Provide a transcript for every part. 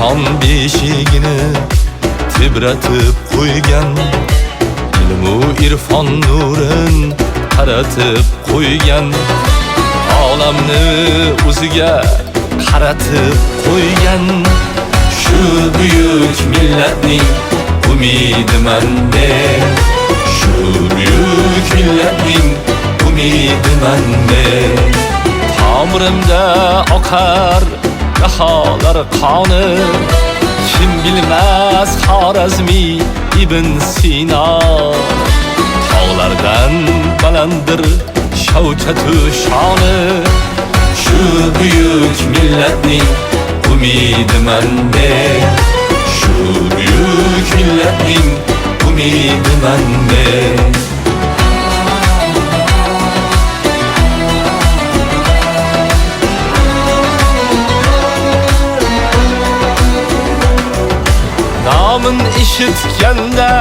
Jahon beshigini tebratib qo'ygan, ilmu irfon nurin qaratib qo'ygan, olamni o'ziga qaratib qo'ygan. Shu buyuk millatning umidiman men, shu buyuk millatning umidiman men. Tomirimda oqar daholar qoni, kim bilmas Xorazmiy Ibn Sino. Tog'lardan balanddir shavkatu shoni, shu buyuk millatning umidiman men, shu buyuk millatning umidiman men. Nomini eshitganda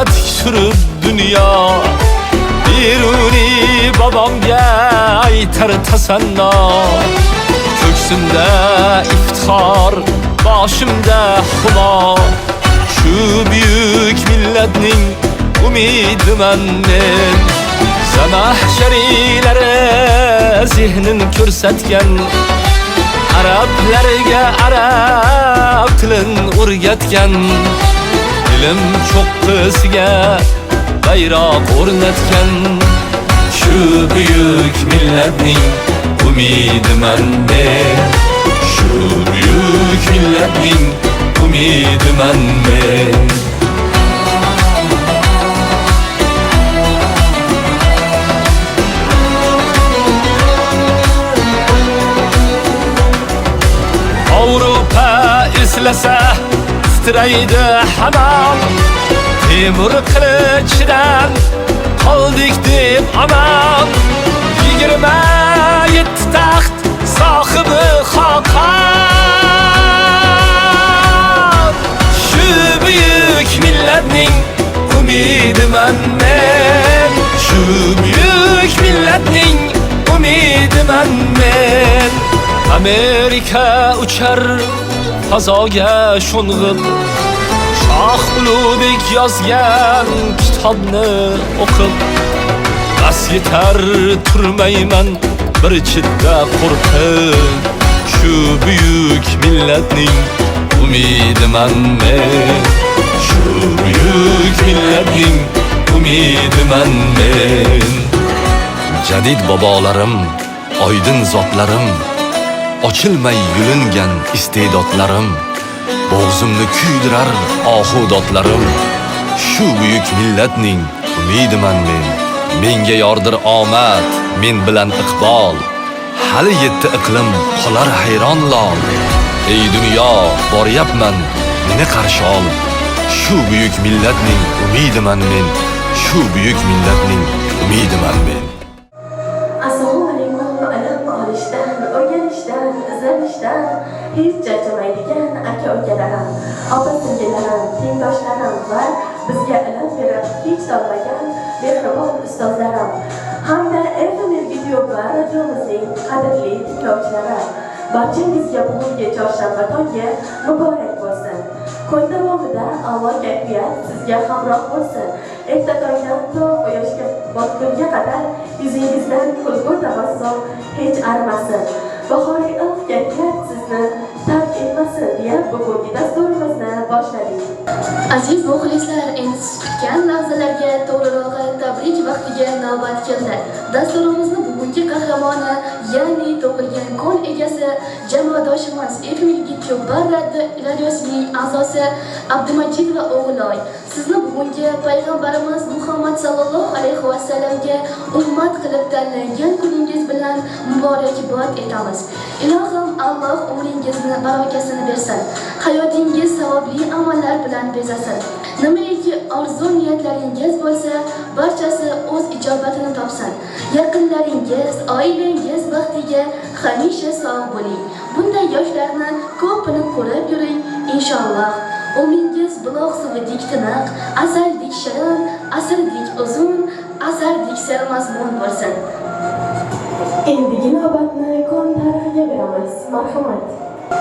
tik surib dunyo, Beruniy bobomga aytar tasanno. Ko'ksimda iftixor, boshimda humo, shu buyuk millatning umidiman men. Zamahshariylari zehnin ko'rsatgan, arablarga arab tilin o'rgatgan, ilm cho'qqisiga bayroq o'rnatgan. Shu buyuk millatning umidiman men, shu buyuk millatning umidiman men. Avrupa eslasa titraydi hamon, Temur qilichidan qoldik deb omon. 27 taxt sohibi xoqon, shu buyuk millatning umidiman men, shu buyuk millatning umidiman men. Amerika uchar fazoga sho'ng'ib, Shoh Ulug'bek yozgan kitobni o'qib, bas yetar turmayman bir chetda qo'rqib, shu buyuk millatning umidiman men, shu buyuk millatning umidiman men. Jadid bobolarim, oydin zotlarim, ochilmay yulingan iste'dodlarim, bo'g'zimni kuydirar ohu dodlarim, shu buyuk millatning umidiman men. Menga yordir omad, men bilan iqbol, hali yetti iqlim qolar hayron lol. Ey dunyo, boryapman, meni qarshi ol, shu buyuk millatning umidiman men, shu buyuk millatning umidiman men. Assalomu alaykum. Ilm olishdan, o'rganishdan, izlanishdan hech charchamaydigan aka-ukalarim, opa-singillarim, tengdoshlarim va bizga ilm berib hech tolmagan mehribon ustozlarim hamda FM Yo'lbar radiomizning qadrli tinglovchilari, barchangizga bugungi chorshanba tongi muborak bo'lsin. Kun davomida a'lo kayfiyat sizga hamroh bo'lsin. Erta tongdan to quyoshga botgunga qadar yuzingizdan kulgu tabassum hech arimasin. Bahoriy iliq kayfiyat sizni tark etmasin deya bugungi dasturimizni boshladik. Aziz muxlislar, endi siz kutgan lahzalarga, to'g'rirog'i tabrik vaqtiga navbat keldi. Dasturimizni bugungi qahramoni, ya'ni tug'ilgan kun egasi, jamoadoshimiz FM Ko'pbar radiosining a'zosi Abdumajidova O'g'iloy. Sizni bugungi payg'ambarimiz Muhammad sallallohu alayhi va sallamga ummat qilib tanlangan kuningiz bilan muborakbod etamiz. Ilohim Alloh umringizni barakasini bersin. Hayotingiz savobli amallar bilan bezasin. Nimaiki orzu niyatlaringiz bo'lsa, barchasi o'z ijobatini topsin. Yaqinlaringiz, oilangiz baxtiga hamisha sog' bo'ling. Bunday yoshlarni ko'pini ko'rib yuring inshaalloh. Umringiz buloq suvidek tiniq, asaldek shirin, asrdek uzun, asardek sermazmun bo'lsin. Endigi navbatni kun tarixiga beramiz. Marhamat.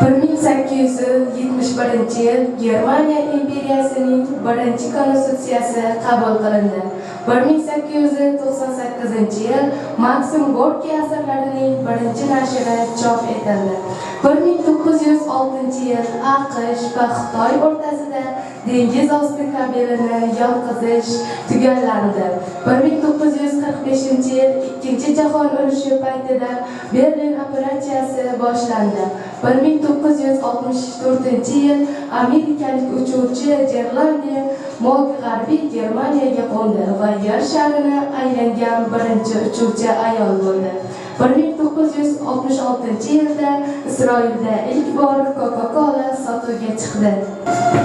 1871-yil Germaniya imperiyasining birinchi konstitutsiyasi qabul qilindi. 1898-yil Maksim Gorkiy asarlarining birinchi nashri chop etildi. 1906-yil AQSh va Xitoy o'rtasida dengiz osti kabelini yotqizish tugallandi. 1945-yil Ikkinchi jahon urushi paytida Berlin operatsiyasi boshlandi. 1964-yil amerikalik uchuvchi Jerlandin Mog G'arbiy Germaniyaga qo'ndi va Yer sharini aylangan birinchi uchuvchi ayol bo'ldi. 1966-yilda Isroilda ilk bor Coca-Cola sotuvga chiqdi.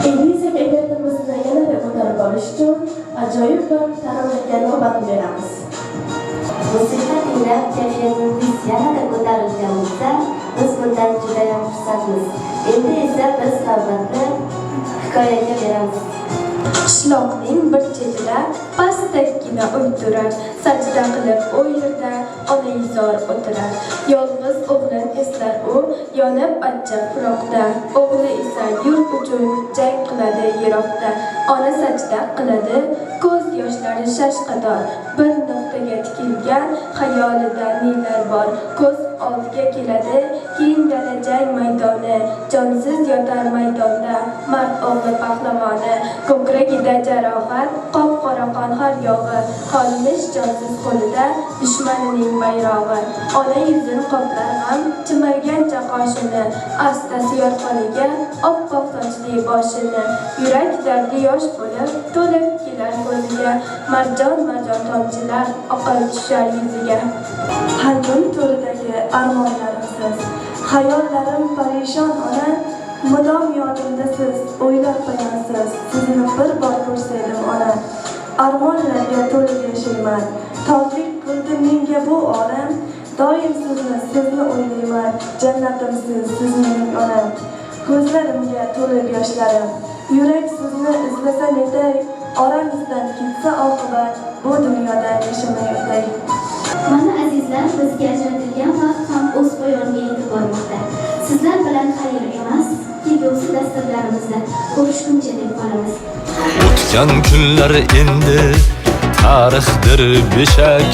Endi esa kayfiyatimizni yanada ko'tarib olish uchun ajoyib bir taronaga navbat beramiz. Musiqa tinglab kayfiyatingiz yanada ko'tarilgan bo'lsa, biz bundan judayam xursandmiz. Endi esa biz navbatni hikoyaga beramiz. Qishloqning bir chetida pastakkina uy turar. Sajda qilib u yerda onaizor o'tirar. Yolg'iz o'g'lin eslar u, yonib achchiq firoqda. O'g'li esa yurt uchun jang qiladi yiroqda. Ona sajda qiladi, ko'z yoshlari shash qator. Bir nuqtaga tikilgan xayolida nelar bor. Ko'z oldiga keladi keng dala, jang maydoni. Jonsiz yotar maydonda mard o'g'li pahlavoni. Ko'kragida jarohat, qop qora qon har yog'i. Qolmish jonsiz qo'lida dushmanining bayrog'i. Ona yuzin qoplar g'am chimirgancha qoshini, asta suyar qoniga oppoq sochli boshini. Yurak dardi yosh bo'lib to'lib kelar ko'ziga, marjon marjon tomchilar oqib tushar yuziga. Qalbim to'ridagi armonlarimsiz, xayollarim parishon ona, mudom yodimdasiz, o'ylar payonsiz, sizni bir bor ko'rsaydim ona. Armonlarga to'lib yashayman, torlik qildi menga bu olam, doim sizni, sizni o'ylayman, jannatimsiz siz mening onam. Ko'zlarimga to'lib yoshlarim, yurak sizni izlasa netay, oramizdan ketsa oqibat, bu dunyodan yashamay o'tay. Mana azizlar, bizga ajratilgan vaqt ham o'z poyoniga yetib bormoqda. Sizlar bilan xayr emas, kelgusi dasturlarimizda ko'rishguncha deb qolamiz. O'tgan kunlar endi tarixdir beshak.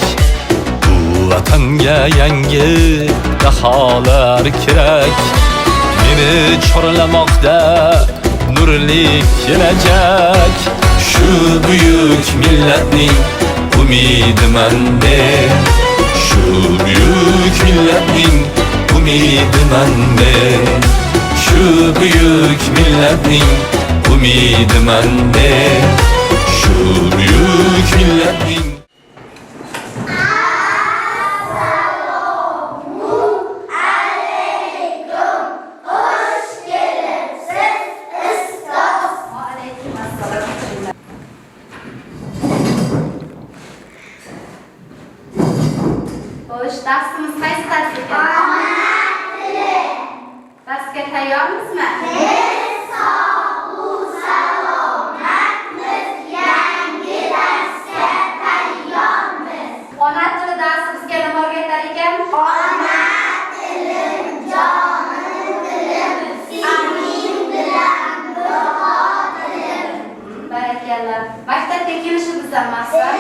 Bu vatanga yangi daholar kerak. Meni chorlamoqda nurli kelajak. Shu buyuk millatning umidiman men. Shu buyuk millatning umidiman men. Shu buyuk millatning umidiman men. Shu buyuk millatning. Xo'sh, darsimiz qaysi dars ekan? Ona tili. Darsga tayyormizmi? Biz sog'-u salomatmiz, yangi darsga tayyormiz. Ona tili darsi bizga nima o'rgatar ekan? Ona tilim, jonim tilim, sening bilan bir xotirim. Barakalla. Maktabga kelishimizdan maqsad?